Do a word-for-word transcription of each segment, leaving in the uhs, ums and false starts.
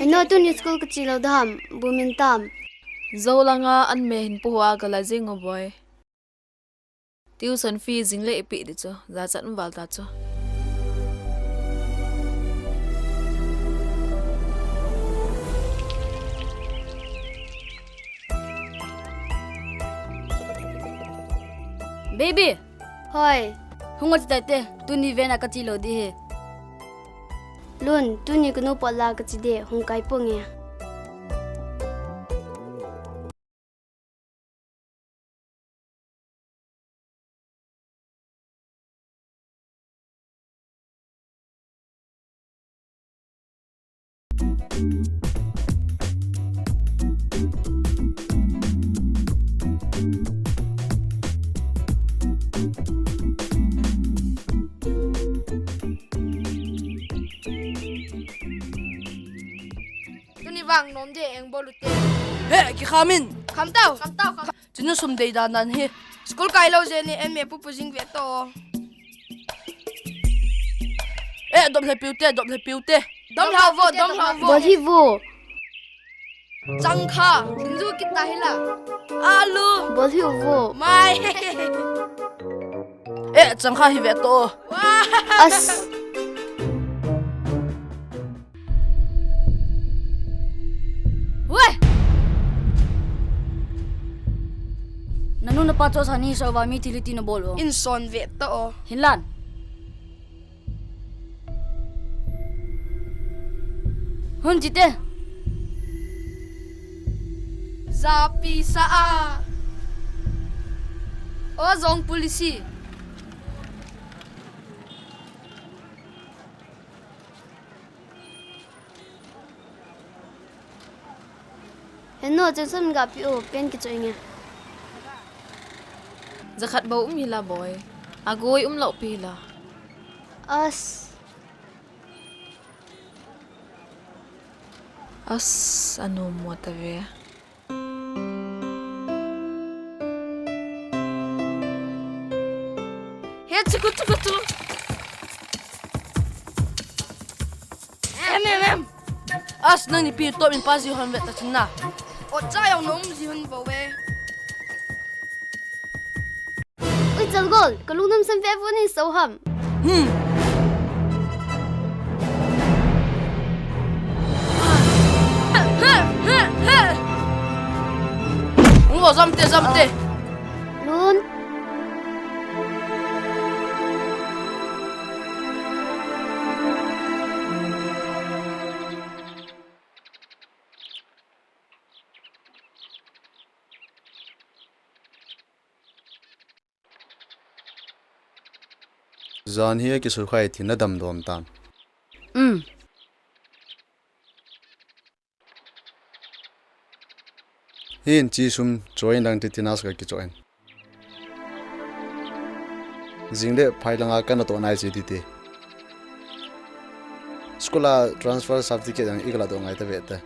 Heno, tuni school kache lou dam, bu min tam. Jou langa an me hin pu hua kala jing o boi. Tuition fee jing le ipi di chu, jachat um val ta chu. Baby! Hoi. Hung o che tai te, tuni vena kache lou di hi. Lun, tuni kanu pot la kache di, hung kai ponge. Tuni vang nom de eng bol u te. He, kikham in. Kham tau. Kham tau, kham. Chuna sum dei dan dan hi. School kai lou jeh in an me pu pu jing ve to. Eh, dom le piu te, dom le piu te. Dom hlau vo, dom hlau vo. Bol hih vo. Changkha, sinju kit ta hi la. Alu. Bol hih vo. Mai. Eh, changkha hi ve to. Wah. As. Weh! Nanu napa cho sa ni sa va mi thili ti na bol o. In son ve to o. Hinlan. Hun jite. Japi sa a. O jong policy. Heno, chun sum ga pi o, pen kicho inge. Jakhat bou um hi la boi. Agoi um lou pi la. As. As, anu mo ta ve. He, chuku, chuku, chu. Em, em, em. As, nang ni pi top in pa ji hon vet ta chun na. O cha yong nom ji hon bo ve. Ui, Chalgol, ka lungdam san ve vo ni so ham. Hmm. Ung vo, jam te, jam te. Lun. Jan hi a kisulkhai thina damdom tam. Um. Hin chi sum choi nang ti tinas ka kichoi. Jing le phai langa kana to nai chi ti ti. School a transfer certificate ang i kala to ngai ta ve ta.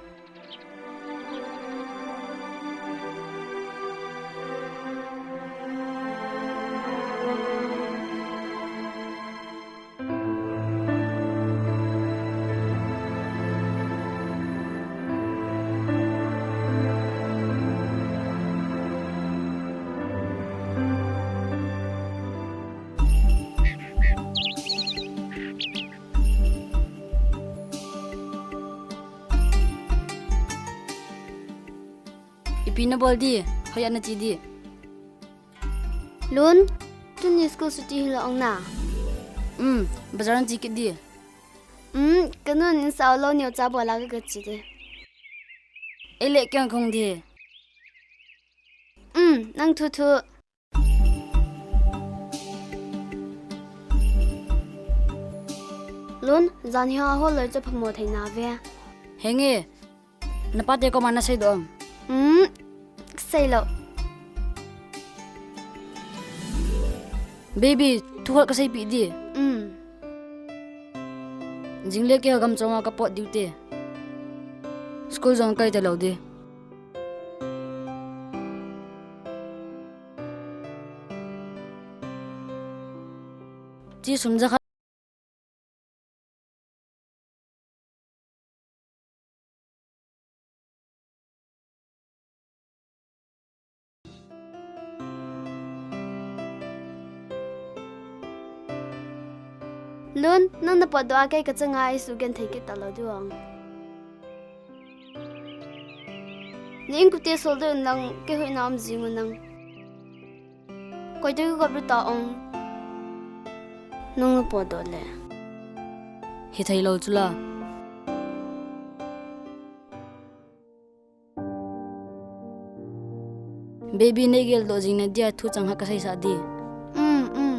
Ipi na bol di, hoiya na che di. Lun, tuni school chuti hi la ong na. Um, bazar na che kit di. Um, ka nun in sao lo neo cha bol a ka che di. Ei le keng kong di. Um, nang thu thu. Lun, jan hi a hol loi chu phamo thei na ve. Henge, na pa te koma na sei doh am? Um, sei lo. Baby, thu khat ka sei pi di. Um. Jing le kei gam chonga ka pot diu te. School jong kai ta lo di. Chi sum ja khat. Lun, nang na potdoh a kei ka changa eisugenthei kit talou diu vang. Na inkote soldoh in lang, kei hoina um jing u nang. Koi toh kigop lou ta ong. Nang na potdoh le. Hithei lou chu la. Baby, nei geldoh jing na dia thu chang khat ka seisah ding. Um, um.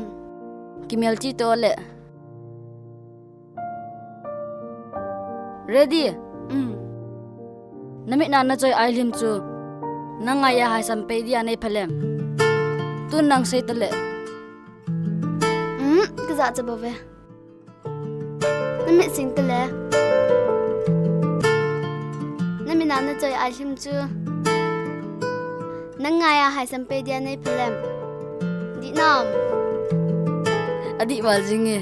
Kimelchih tah le. Ready? Um. Na mit a na choi a ilhim chu. Na ngai a haisam pei dia nei phalem. Tun nang sei ta le. Um, ka jachat bou ve. Na mit sing ta le. Na mit a na choi a ilhim chu. Na ngai a haisam pei dia nei phalem. Dih nam. Adih val jing e.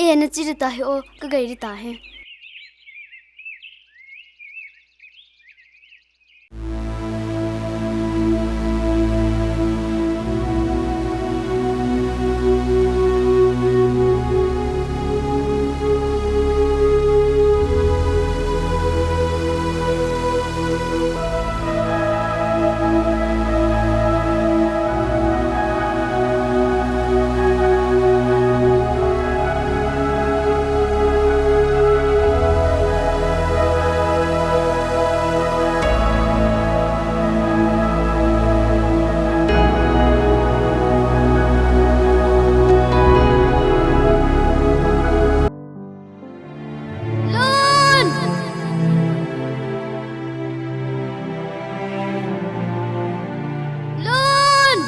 E, na chi ding ta hi o, ka gai ding ta hi. Lun! Lun!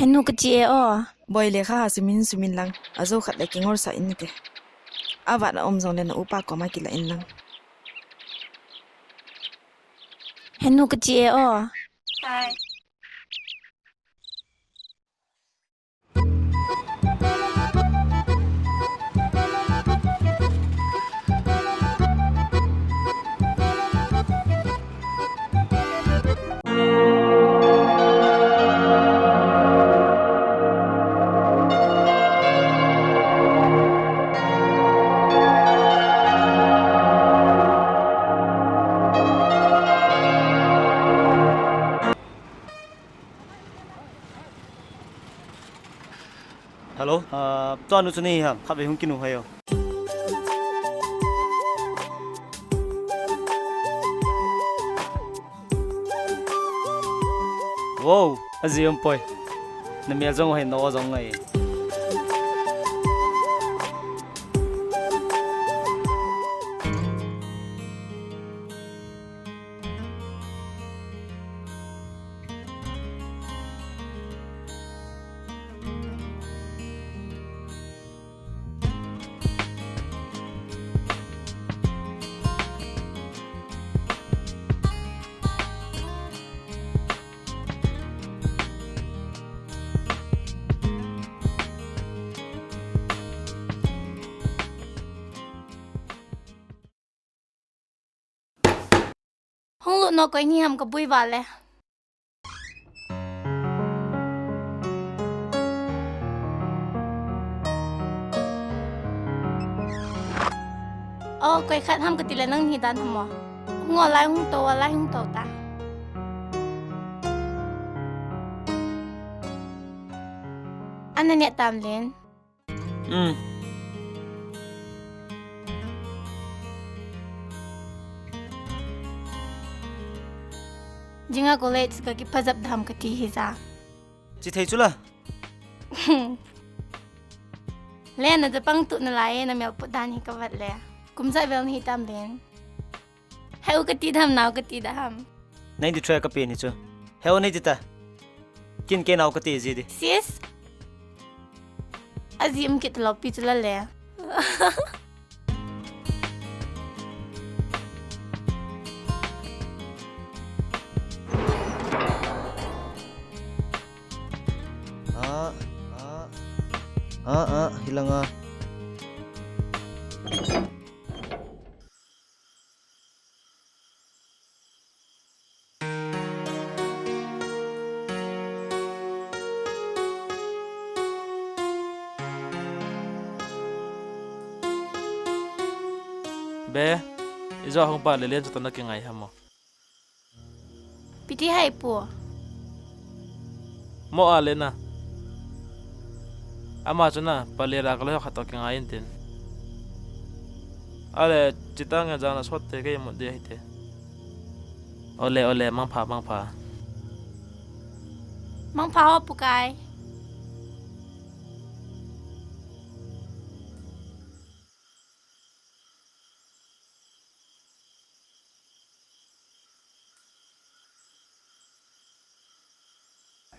Henu, ka che e o. Boi, lekha ha simin simin lang. Ajo khat le kingol sa in te. Avat a um jong le na upa koma kila in lang. Henu, ka che e o. Hai. Hello, ah, tua nu chu nei ham, khatvei hung kinu hai o. Wow, aji um poi. Na mel jong hoi, na o jong ngai. Hung lut no, koi ni ham ka bui vale. O, koi khat ham ka ti le nang ni dan ham mo. Hung o lai hung to, o lai hung to ta. Ana ne tam len. Um. Jinga college ka kiphajap dam ka ti hi ja. Chi thei chu la. Le na japang tu na lai na mel put dan hi ka vat le. Kum ja vel ni tam len. Heu ka ti dam, nao ka ti dam. Nei di try ka pe ni chu. Heu nei di ta. Kin ke nao ka ti ji di. Sis. Aji um kit lo pi chu la le. Ah, ah. Ah, ah, hilanga. Be, ijo hung pa le len chu ta na kingai ham mo. Piti hai pu. Mo a le na. Ama chu na, pa le ra ka le khat to kingai in tin. Ale, chita nga jana sot te ke mo de hai te. Ole, ole, mangpha, mangpha. Mangpha ho pu kai.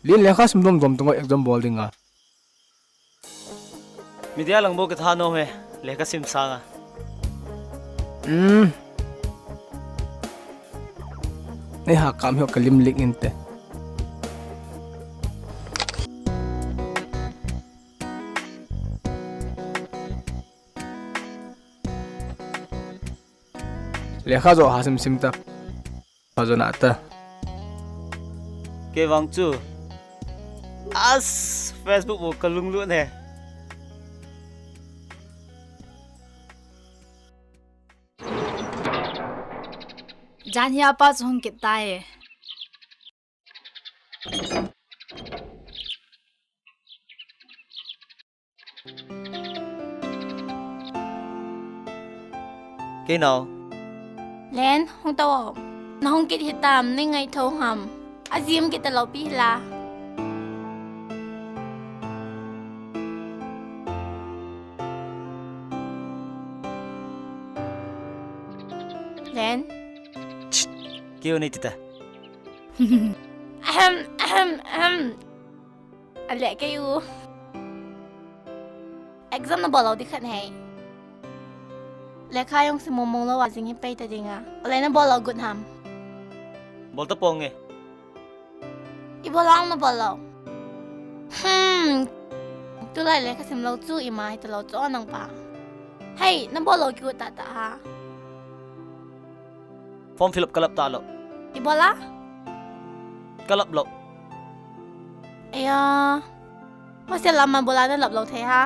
Lin lekha sim dom dom tunga exam bol dinga. Media lang bo ka tha no he, lekha sim sanga. Hmm. Nei ha kam hi ka lim lik inte. Lekha jo ha sim sim ta. Pha jo na ta. Kei vang chu. As, Facebook mo ka lunglut ne. Jan hi apa chu hung kit tai. Kei nao. Len, hung tao. Na hung kit hitam, nei ngai tho ham. Aji um kit ta lo pi hila. Len. Kei u nei ti ta. Ahem, ahem, ahem. Ale kei u. Exam na bol lo di khat hei. Lekha jong sim mong mong lo a jing hi pei ta dinga. Ale na bol lo good ham. Bol ta pong e. Ibola na bol lo. Hmm. Tulai lekha sim lo chu ima hi ta lo chu nang pa. Hei, na bol lo ki ta ta ha. Form fill up ka lap ta lo. Ibola? Ka lap lo. Aya. Hostel lama bola na lap lo thei ha.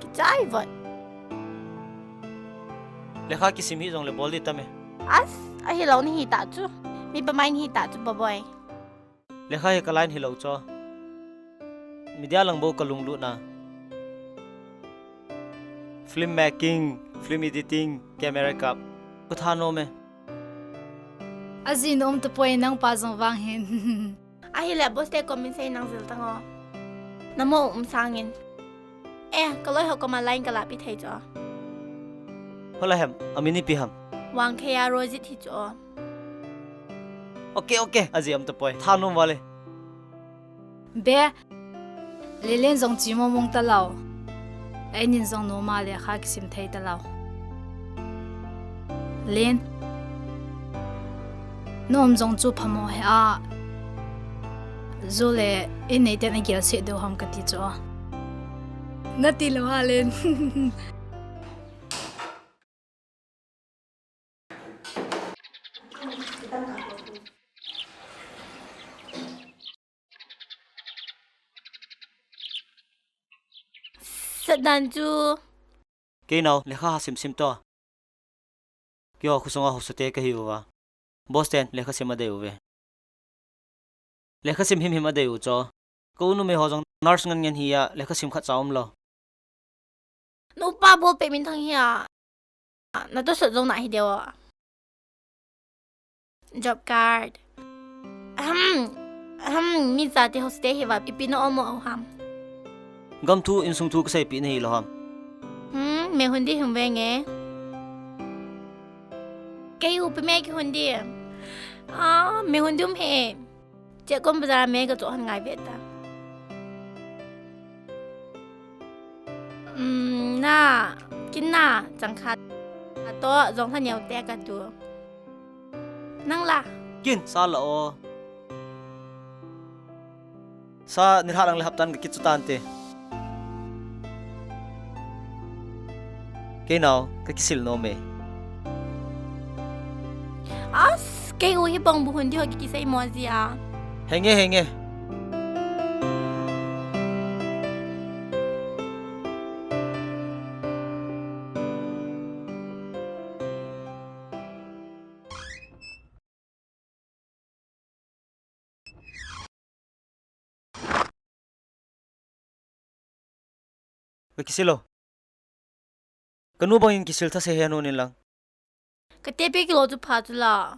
Kichai vot. Lekha kisim hi jong le bol di tame. As, ahi lo ni hi ta chu. Mi pa mai ni hi ta chu baboi. Lekha hi ka line hi lo cho. Media lang bo ka lunglut na. Film making, film editing, camera kap. Ka tha no me. Ajinu um tapoi, nangpa jong vang hin. Ahile boss te kom in sei nang jil tango. Namo um sangin. Eh, kaloi ho koma line kalapi thei chu. Hola hem, amin ipi ham? Wangkhei a Rojit hi chu. Ok, ok, aji um tapoi. Thanom vale. Be, Lelen jong chimong mong talou. Einin jong noma lekha kisim thei talou. Len. Nom jong chu phamo hih a. Jule, in neiten agel seh diu ham kati chu. Nati lou ha Len. Satdan chu. Kei nao, lekha ha simsim to. Keiho khosunga haosate kahi uva. Boss ten lekha sim adei uve. Lekha sim himhim adei u chu. Ka u numei ho jong nurse ngen ngen hi a, lekha sim khat cha umlou. Nupa bolpeh minthang hi a. Natoh sot jong nahi diu. Job card. Ahem, ahem, mi jati haosate hi uva, ipi na um u ham. Gam thu, insung thu kaseipeh nahi lou ham. Hmm, mehun di hung venge. Kei u pi me kihun di. Ah, mehun di um he. Che kon bazar me kachoh han ngai ve ta. Um, na, kin na, chang khat. Atoh, jong lha neo te katu. Nang la? Kin, sa la o. Sa nilhah lang le haptan kakit chu tante. Kei nao, kakisil nom e. As, kei u hi bang bu hun di ho kikisei mo jia. Henge, henge. Ka kisil o. Ka nu bangin kisil thase hih un lang. Ka tepi kilo chu pha chu la.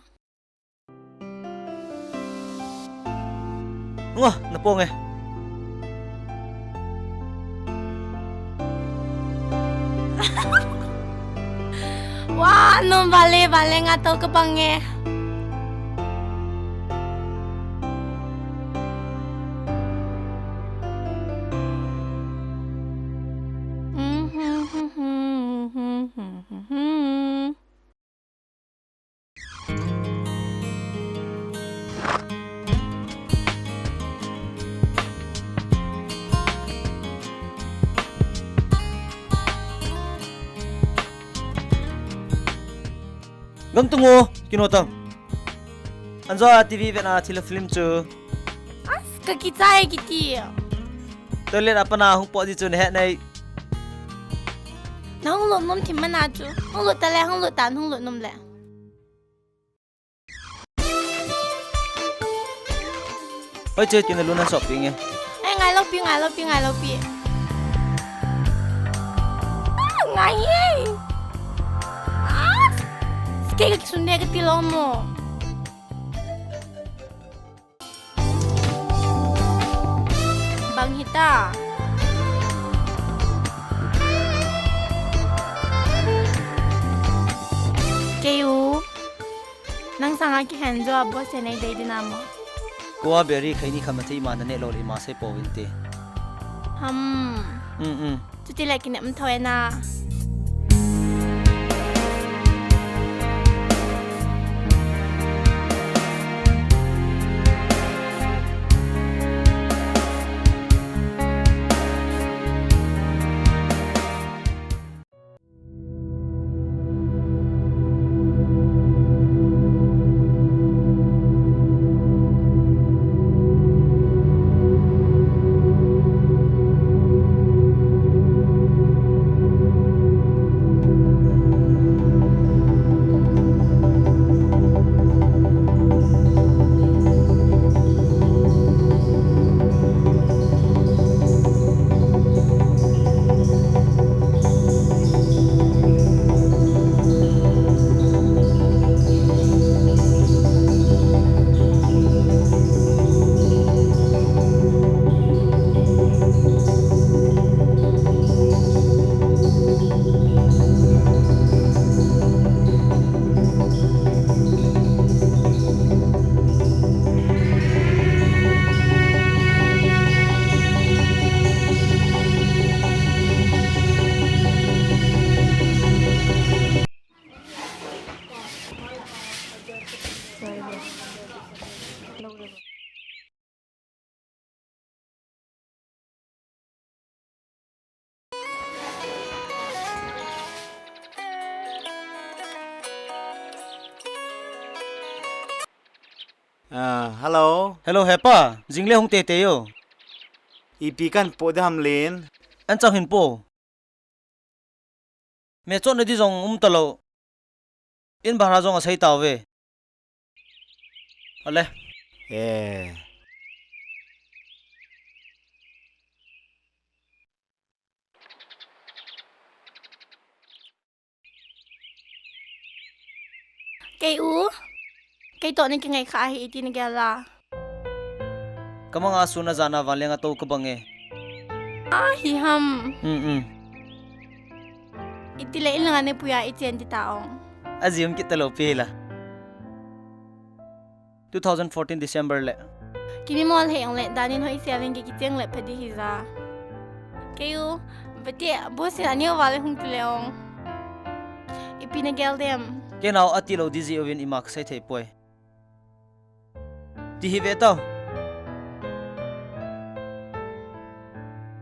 Ngo, na pong e. Wa, nom vale, vale nga to ka pang e. Gam tung o, kino tam. Anjo a T V vet na thil film chu. As, ka kichai kiti. Toilet a pana hung po di chu na he nai. Na hung lut nom thim mana chu. Hung lut ta le, hung lut ta, hung lut nom le. Hoi che, kina luna shopping e. Ai, ngai lo pi, ngai lo pi, ngai lo pi. Ah, ngai e. Ah, ske ka kisun de ka ti lo mo. Bang hita. Kei u. Nang sanga kihen jo a boss nei dei dina mo. Ko a beri khaini kham na thei ma na ne lo le ma sei po vin te. Ham. Mm, mm. Chuti le kinem tho e na. Ah, hello. Hello, hepa. Jingle hung teitei o. Ipi kahin po ding ham Len? An chang hin po. Me chotna di jong um talou. In bhara jong asei tauve. Ale. Eh. Kei u, kei toh nei kingai kha ahi iti nagel a. Kamang a sun a jan a vanleng a tou kabang e. Ahi ham. Hmm, hmm. Iti le in langa nei puiya ichen ti ta ong. Aji um kit talou pi la. Two thousand fourteen December le. Kimimol hei ong le, danin hoi sia veng ke kicheng le phadi hi ja. Kei u, bete, boss in aneo vale hung ti le ong. Ipi nagel dem. Kei nao ati lou di ji uvin ima kasei thei poi. Ti hi ve tau.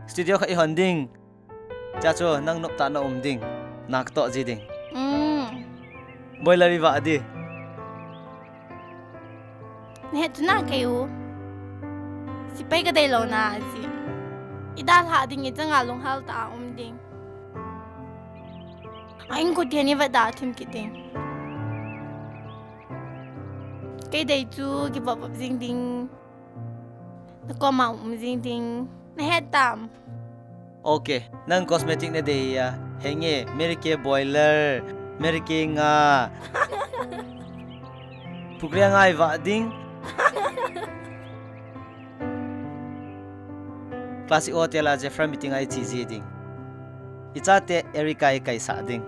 Studio kha i hon ding. Cha chu nang nop tah na um ding. Na katoh ji ding. Mm. Boiler i vah di. Nahet chu na kei u. Sipai kadei lou na ji. I dalha ding i changa lunghal tah a um ding. A in kut hian i va da thim kit ding. Kei dei chu kivop vop jing ding. Na koma um jing ding. Nahet tam. Ok, nang cosmetic nadei a. Henge, Mary Kay boiler, Mary Kay nga. Phukria ngai vah ding. Classic Hotel a Jeffrey meeting a i che ji ding. I chate Erica i kaisah ding.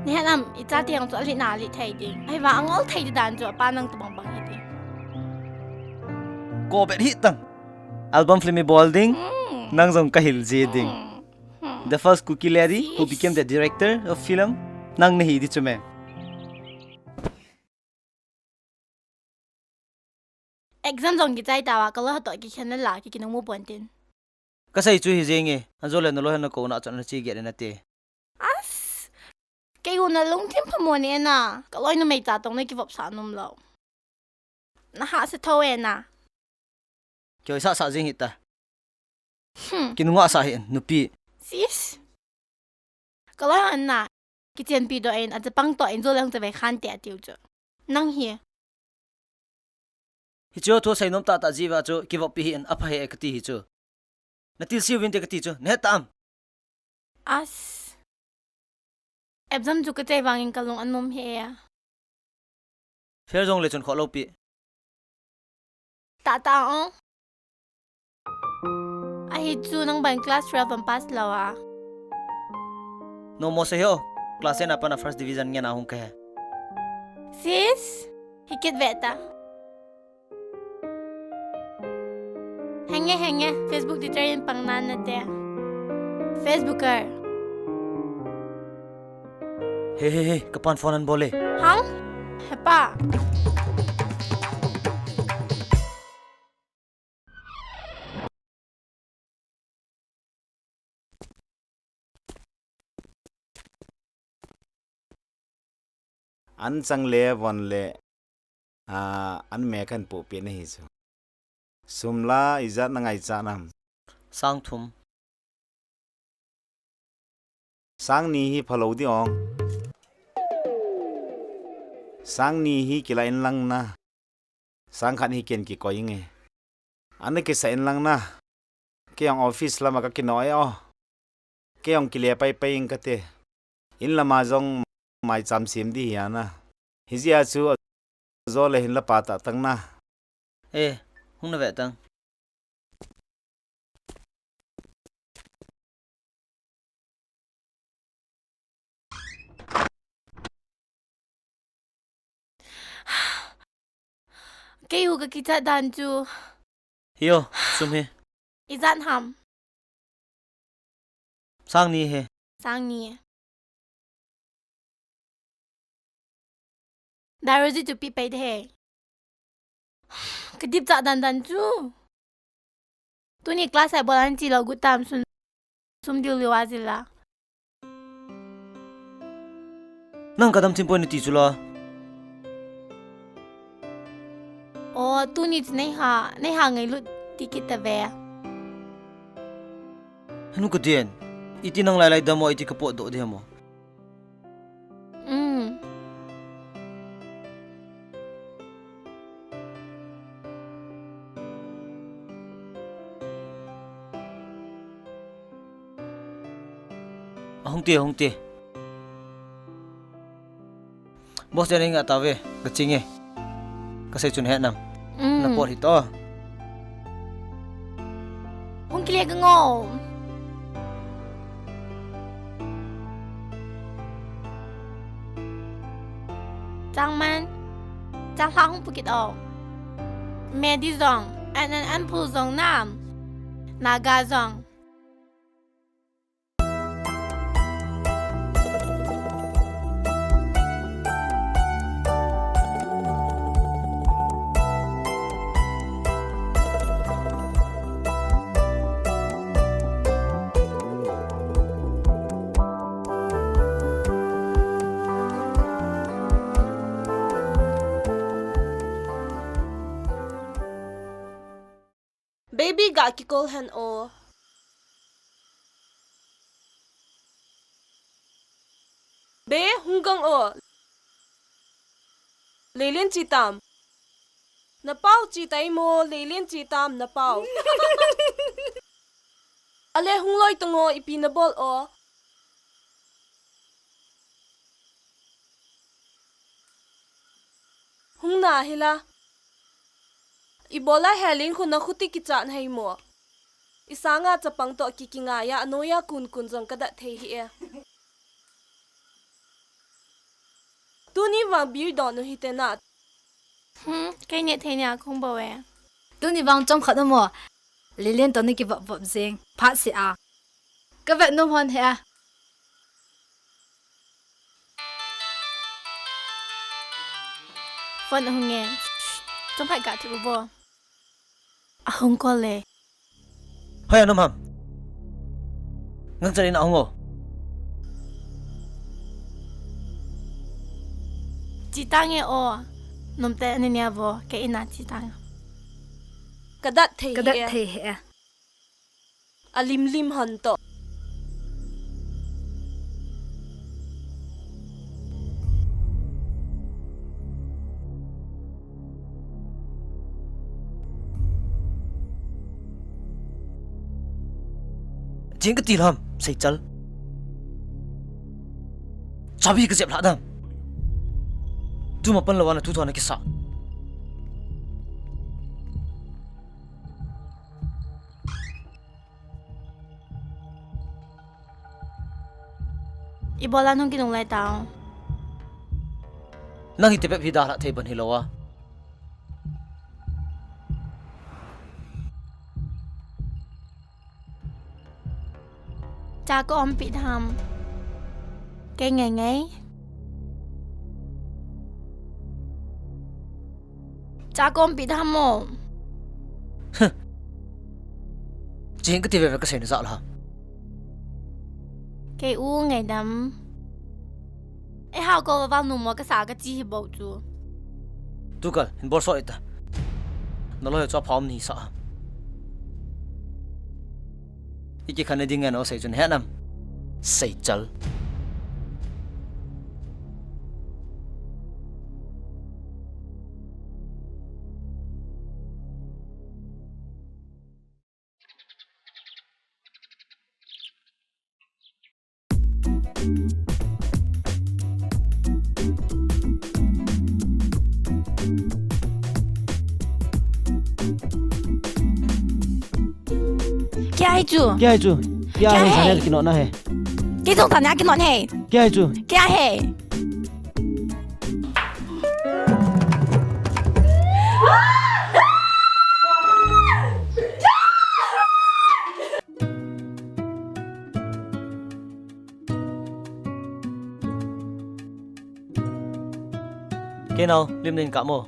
Nahet am, i chate ang chu alhitna alhit thei ding. Ahivang angol thei di dan chu apa nang tobang bang hi ding. Ko bet hi tang. Album film i bol ding. Hmm. Nang jong kahil ji ding. Hmm. Hmm. The first Kuki lady who became the director of film. Nang nahi di chu me. Exam jong kichai tauva, kaloi ho toh kikhen le la, ki kinung mu pon tin. Kasei chu hi jeng e, anjo le naloi hon nakou na chun nache get le nate. As, kei u nalungthim phamo ne na, kaloi numei cha tong na kivop sah nom lou. Nahahsa tho e na. Kihoi sah sah jing hita. Hmm. Kinunga sah hi nupi. Sis. Kaloi hon na. Kichenpi doh in, achapang toh in, jo le hung chavei khan te atiu chu. Nang hi. Hichu thu seinom tah tah jiva chu, kivop pi hi in, apha he kati hi chu. Natil siu vin te kati chu, nahet tam. As. Exam chu kachai vangin kalung anom he a. Fail jong le chun khoh lou pi. Tah tah ong. Ahi chu nang bang class twelve am pass lou a. Nomo se ho. Class eight a pat a first division ngen a hung kahi. Sis, hikit ve ta. Henge, henge, Facebook teacher in pang nan nate. Facebooker. He, he, he, kapan phone an bol e. Hang? Hepa. An chang le von le, a, an me kan pu pi na hi chu. Sum la ijat na ngaichat nam? Sang thum. Sang ni hi phalou di ong. Sang ni hi kila in lang na. Sang khat hi ken kikoi inge. Ana kisa in lang na. Kei ong office lama kakinoi o. Kei ong kile pai pai ing kate. In lama jong mai cham sim di hi ana. Hijia chu jo le hin la pa ta tang na. Eh, hung na ve tang. Kei u ka kichat dan chu. Hi o, sum hi. Ijat ham? Sang ni hi. Sang ni. Dairoji chu pi pai de he. Ka dip cha dan dan chu. Tuni class a bol an chi lo gu tam sun. Sum diu liu a zila. Nang ka dam thim poi na ti chu la. O, tuni chu nei ha, nei ha ngai lut ti kit ta ve. Hanu ka den. Iti nang lai lai dam o, iti ka pot do de mo. Um. Ahung te, ahung te. Boss, dia ning ata ve, ka ching e. Ka sei chun he nam. Um. Na pot hi to. Hung kile ka ngo. Changman, chang hla hung pukit o. Medi zong, an an an phu zong nam. Naga zong. Baby ga kikol hen o. Be hung gang o. Leilin chi tam. Na pau chi tai mo, leilin chi tam na pau. Ale hung loi tang o, ipi na bol o. Hung na hi la. I bola helin khu na khuti kichat hei mo. I sanga chapang to ki kingai a, anoia kun kun jong ka dat thei hi e. Tuni vang beer don u hi te na. Hmm, kei ne thei nia khong bo e. Tuni vang chomkhat na mo. Lilian to na kivop vop jeng. Phat si a. Ka vet nom hon he a. Phone ahung e. Chomkhat ga thu bo. Ahung call le. Hoi, anom ham. Ngang chalin ahung o. Chi tang e o. Nom te ani nia vo. Kei ina chi tang. Ka dat thei hi e. Ka dat thei hi e. A lim lim hon to. Jing ka ti lam, Seichal. Chabi ka jep hlah dam. Tuma pan lo ana thu thona kisa. Ibola nung kinung lai tao. Nang hi tepep hi dalha thei ban hi lo a. Cha ko om pi tham. Kei ngai ngai. Cha ko om pi tham mo. Huh. Ching ka ti ve ve ka sei na za la. Kei u ngai dam. E hao ko va nu mo ka sa ka chi hi bo chu. Tu kal, hin bol so ita. Na lo cho phom ni sa. Iki khane ding ngan o sei chun he nam. Seichal. Kya hai chu? Kya hai chu? Kya hai? Channel kinot na hai. Kei jong channel kinot hai. Kya hai chu? Kya hai? Kei Nao, lim nin kap mo.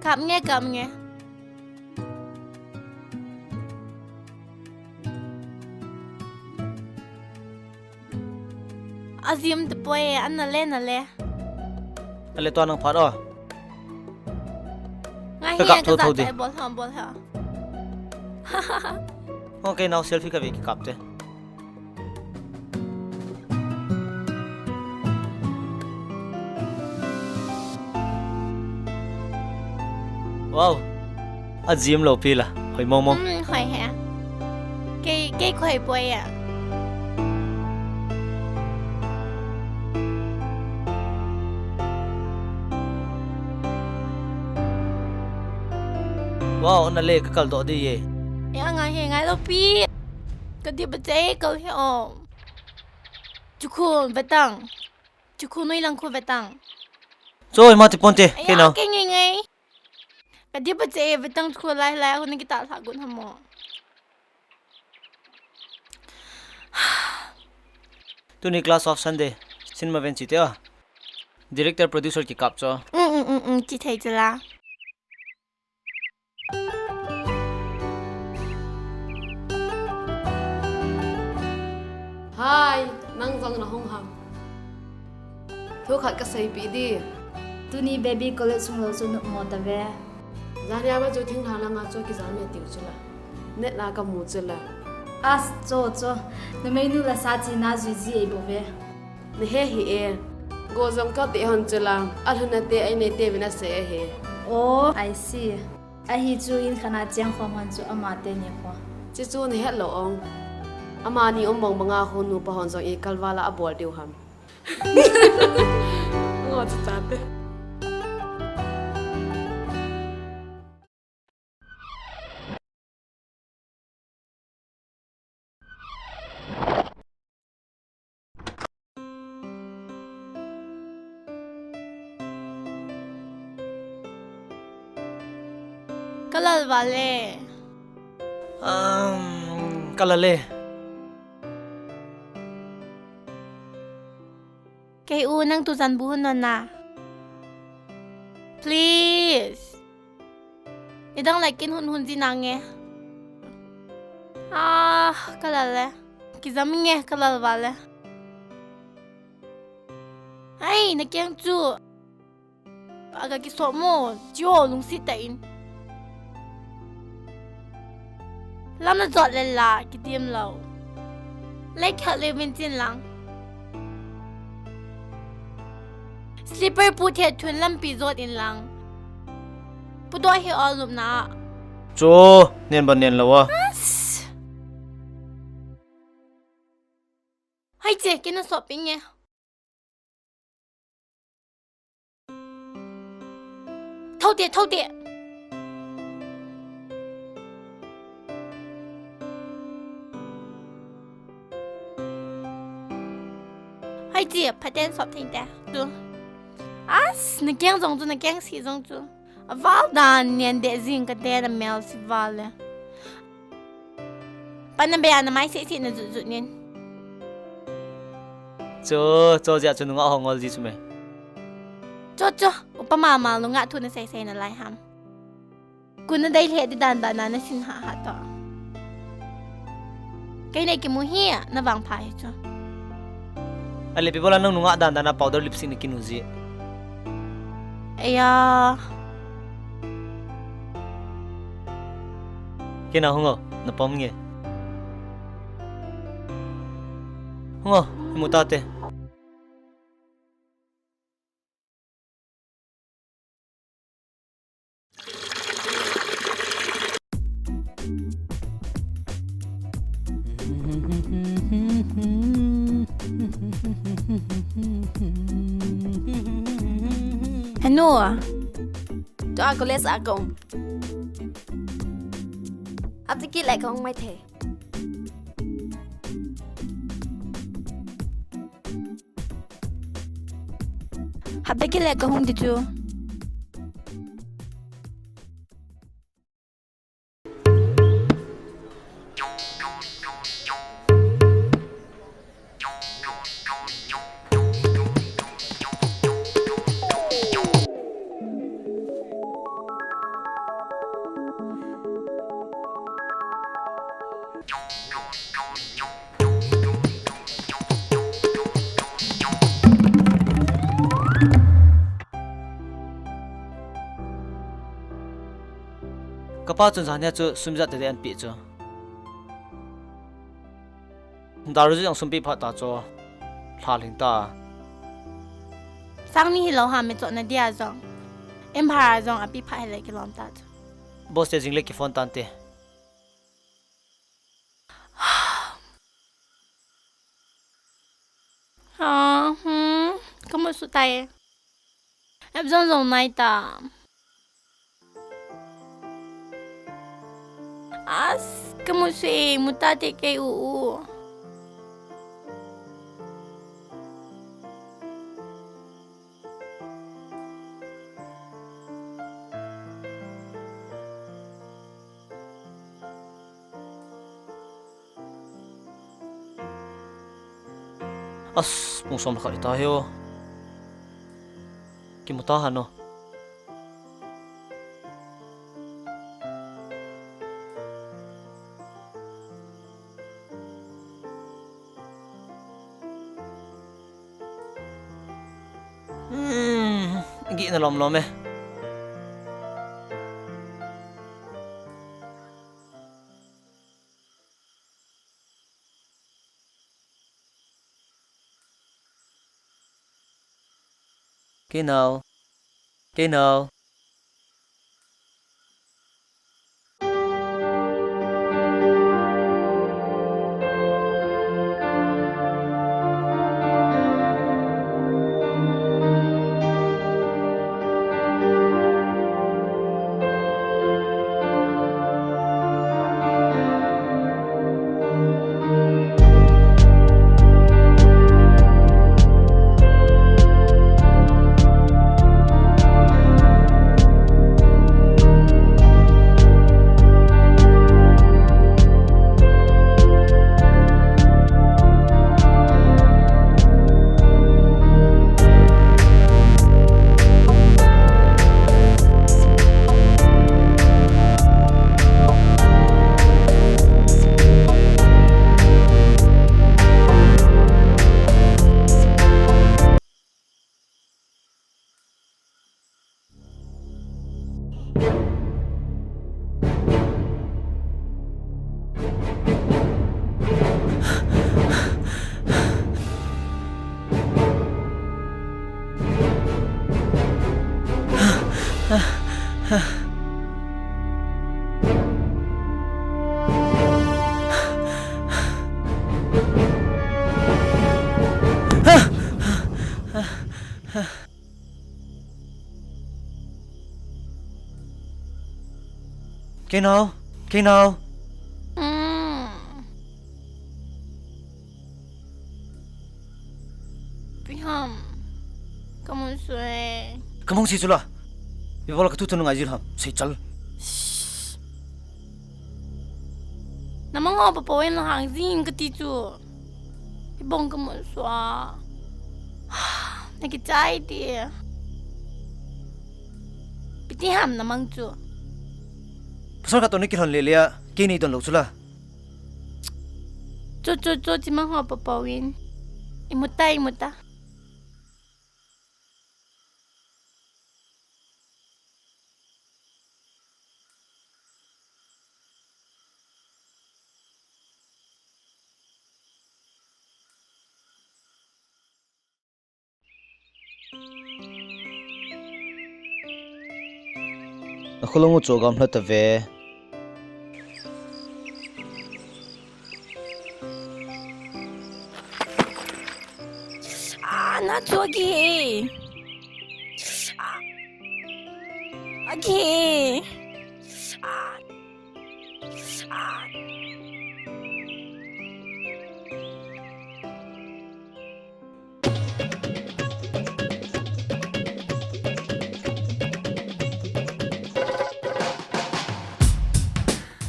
Kap nge, kap nge. Ajim te poi, ana le, na le. Ale tua nang phat o. Ngai ka hi, kap ka tho tho za di. Bol ha, bol ha. Okay, nao selfie ka ve kikap te. Wow. Ajim lou pi la. Hoi mong mong. Hmm, hoi he. Kei, kei khoi poi a. Wow, na le ka kal doh di ye. E a ngai he, ngai lou pi. Ka di ba che kal he o. Chukhu vetang. Chukhu noi lang khu vetang. Choi, ma ti pon te, aya, ke nao. Ke ngai ngai. Ka di ba che vetang chukhu lai lai khu na kita la gun hamo. Tuni class off Sunday. Cinema ven chi te a. Director producer kikap cho. Um, um, um, um, chi thei chu la. Hi, nang jong na hung ham. Thu khat ka seipeh di. Tuni baby college sung lou chu nop mo ta ve. Jania ba chu thinglhang langa chu kijam e tiu chu la. Net na ka mu chu la. As, cho, cho. Na meinu la sa chi na jui ji ei bo ve. Na he hi e. Go jong ka te hon chu la. A lhun na te ai nei te ve na se e he. Oh, I see. Ahi chu in khana cheng khom hon chu ama te ni kho. Chi chu na het lou ong. Amani um bang banga khu nupa hon jong i kalvala a bol diu ham. Ngo chu cha te. Ka lal vale. Um, ka lal e. Kei u nang tu jan bu hun non na. Please. Nidang lai kin hun hun ji nange. Ah, ka lal le. Kijam nge ka lal vale. Ai, na keng chu. Aga kisop mo, chio lungsi ta in. Lam na jot le la, kitim lou. Lai khat le vin chin lang. Slipper pu the thun lampi jot in lang. Pu do hi all lup na. Cho, nen ba nen lou a. As. Hai che, kina shopping e. Thou te, thou te. Hai chi, phaten sop theng te. Tu. As, na keng jong chu, na keng si jong chu. A val dan nian de jing ka te na mel si val le. Pan na be a na mai se se na jut jut nin. Cho, cho jia chu nunga hongol ji chu me. Cho, cho, upa mama nunga thu na sei sei na lai ham. Kun na dei le di dan dan na na sin ha ha to. Kei nei kimu hi na vang pha hi chu. Ale pi bola nang nunga dan dan na powder lipstick na kinu ji. Aya. Kei na hungo, na pom nge. Hungo, mu ta te. Henu, tua college a kong. Hapta kit le kong mai the. Hapta kit le kahung di chu. Pa chun jan hi chu sum ijat tete ahin pe chu. Daru jong sum pe phat ta chu. Lha lhing ta. Sang ni hilou ham, mi chohna dia jong. Em bhara jong ape phat hile kilom ta chu. Boss te jing le kiphone tante. Ah, hmm, kamu suh tai. App jong jong nai ta. As, kamu suh e, mu tate kei u u. As, pung som le khat hita hi o. Kimu ta han o. Hmm, gihna lom lom e. Kei nao. Kei nao. Kei nao, kei nao. Mm. Ipi ham, kamu suh e. Kamu suh chu la. Ipi bol a kathu thu nangai ji ham, seichal. Shh. Namang ho popo in hang jing kati chu. Ibong kamu suh a. Nakichai ti. Ipi ti ham namang chu. Pasal khat toh nakilhon le le a, kei nei don lou chu la. Chu, chu, chu, chimang ho popo in. Imu ta, imu ta. Akholong u chu gamla ta ve. Ah, na chu agi. Ah. Agi. Ah. Ah.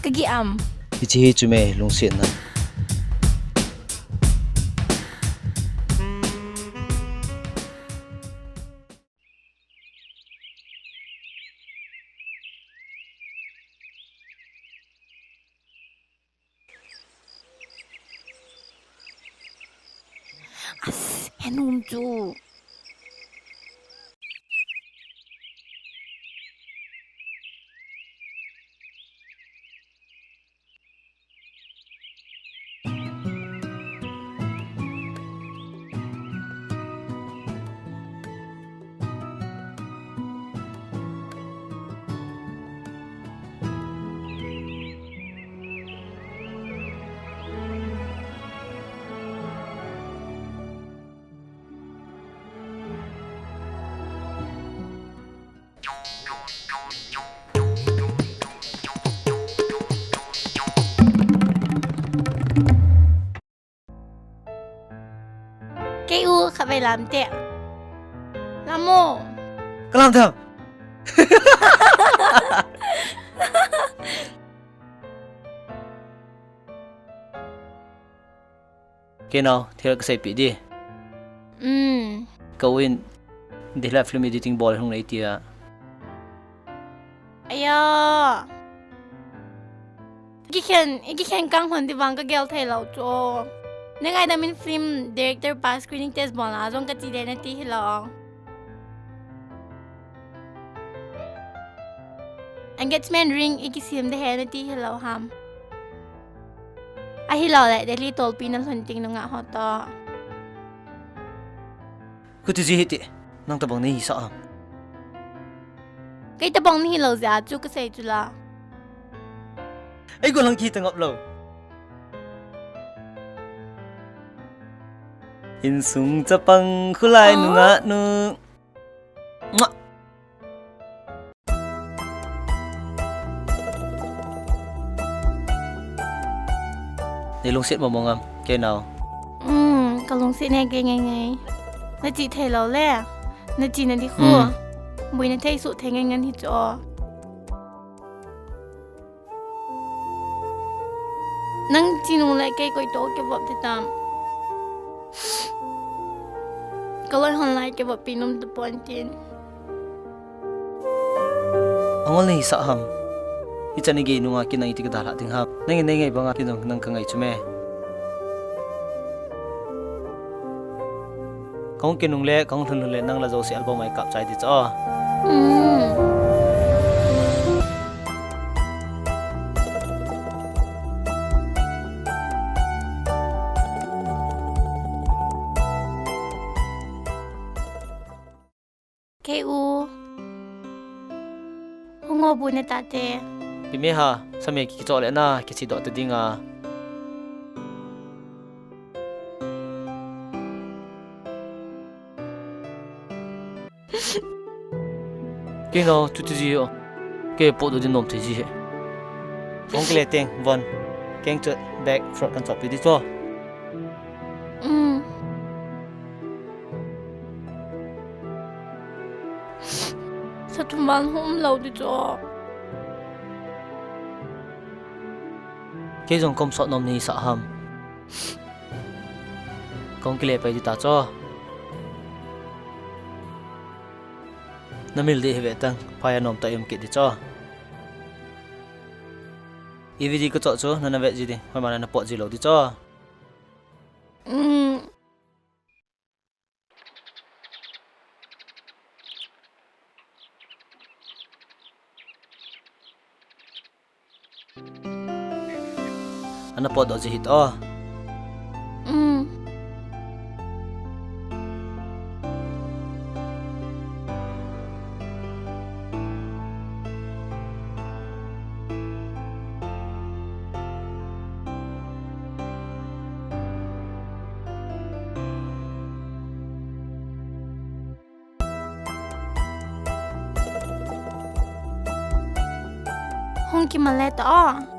Kagi am. Hiche hi chu me lungsetna. As, henum chu. Lam te. Lam mo. Kalam tham. Kei nao, thil kasei pi di. Mm. Ka u in, Delhi film editing bol hung nei tia. Aya. Iki khen, iki khen kang hon di vang ka gel thei lo chu. Ngai da min film director pa screening test bol na jong ka ti de na ti hi lo. Engagement ring iki sim de he na ti hi lo ham. Ahi lo le, Delhi tolpi na lhun ting nunga ho to. Khuti ji hi ti, nang tabang nei hi sa ham. Kei tabang nei hi lo ja chu kasei chu la. Ei go lang ki ta ngap lo. Insung chapang khulai nunga nu. Mwah. Nei lungset mo mo ngam, kei nao. Um, ka lungset ne kei ngai ngai. Na chi thei lo le. Na chi na di khu. Um. Bui na thei su thei ngai ngan hi cho. Nang chi nung le kei koi to ke vop te tam. Ka loi hon lai ke vop pi num tu pon tin. Angol nei sa ham. Ichan i gei nunga kinang iti ka dalha ding ham. Nang i nei ngai banga kinung nang ka ngai chu me. Kong kinung le, kong lhun lhun le, nang la jouse album ai kap chai di cho. Hmm. Kei u. Hung o bu ne ta te. Pi me ha, sa me ki cho le na, ki chi do te ding a. Kei nao, chuti ji o. Kei pot do din nom thei ji he. Hung kile teng, von. Keng chu bag, front kan chop pi di cho. Um. Sa thum val hum lo di cho. Kei jong kom sot nom nei sa ham. Kong kile pai di ta cho. Na mil di hi ve tang, phai a nom ta um kit di cho. I video ka cho cho, na na ve ji di, hoi ma na na pot ji lo di cho. Um. Ana pot doh ji hih o. Um. Hung kimal le ta o.